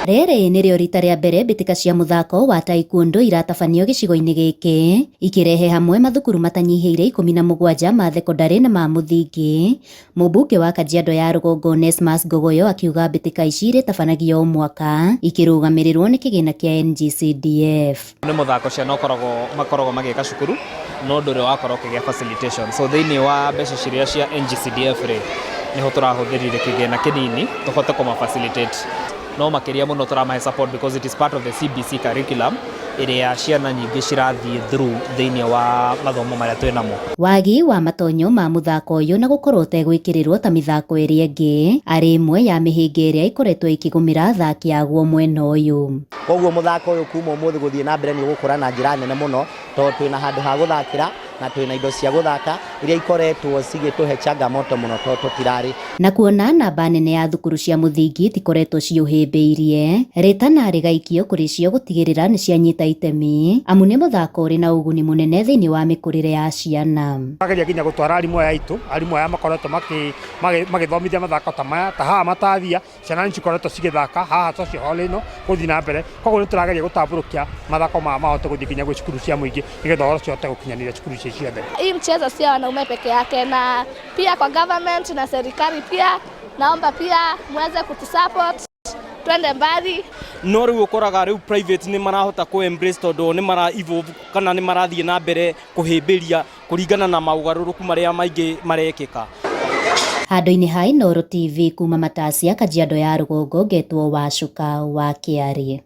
Rĩrĩ nĩrĩo rita rĩa mbere mbĩtĩka cia mũthako wa taekwondo iratabanio gĩcigo-inĩ gĩkĩ, ikĩrehe hamwe mathukuru matanyihĩire 17 ma thekondarĩ na ma mũthingi. Mũmbunge wa Kajiado ya Rũgongo Onesmus Ngogoyo akiuga mbĩtĩka ici irĩtabanagio o mwaka ikĩrũgamĩrĩrwo nĩ kĩgĩna kĩa NGCDF. Nĩ mũthako ciana ũkoragwo makoragwo magĩka cukuru no ndũrĩ wakorwo ũkĩgĩa facilitation. So thĩinĩ wa mbeca ciria cia NGCDF rĩ, nĩho tũrahũthĩrire kĩgĩna kĩnini tũhote kũma facilitate. No makĩria mũno tũramahe support because it is part of the CBC curriculum ĩrĩa ciana nyingĩ cirathiĩ through thĩinĩ wa mathomo marĩa twĩ namo. Wagi wa matonyo ma mũthako ũyũ na gũkorwo ũtegwĩkĩrĩrwo ta mĩthako ĩrĩa ĩngĩ arĩ ĩmwe ya mĩhĩnga ĩrĩa ĩkoretwo ĩkĩgũmĩra athaki aguo mwena ũyũ. Koguo mũthako ũyũ kuma ũmũthĩ gũthiĩ na mbere nĩ ũgũkũra na njĩra nene mũno tondũ twĩna handũ ha gũthakĩra na twĩna indo cia gũthaka iria ikoretwo cigĩtũhe changamoto mũno tondũ tũtirarĩ. Na kuona namba nene ya thukuru cia mũthingi itikoretwo ciũhĩmbĩirie, rĩtana rĩgaikio kũrĩ cio gũtigĩrĩra nĩ cianyita itemi amu nĩ mũthako ũrĩ na ũguni mũnene thĩinĩ wa mĩkũrĩre ya ciana. Tũrageria nginya gũtwara arimũ aya aitũ, arimũ aya makoretwo magĩthomithia mathako ta maya, ta haha Matathia, ciana nĩ cikoretwo cigĩthaka haha social hall ĩno gũthiĩ na mbere. Koguo nĩ tũrageria gũtambũrũkia mathako maya mahote gũthiĩ nginya gwĩ cukuru cia mũingĩ nĩgetha ũhoro ũcio ũhote gũkinyanĩria cukuru icio ciothe. Hii mchezo sio wanaume peke yake, na pia kwa government na serikali pia naomba pia muweze kutusupport twende mbali. No rĩu ũkoraga rĩu private nĩ marahota kũ embrace tondũ nĩ mara evolve kana nĩ marathiĩ na mbere kũhĩmbĩria kũringana na maũgarũrũku marĩa maingĩ marekĩka. Handũ-inĩ ha Inooro TV kuma Matasia, Kajiado ya Rũgongo, ngetwo Wacuka wa Kĩarie.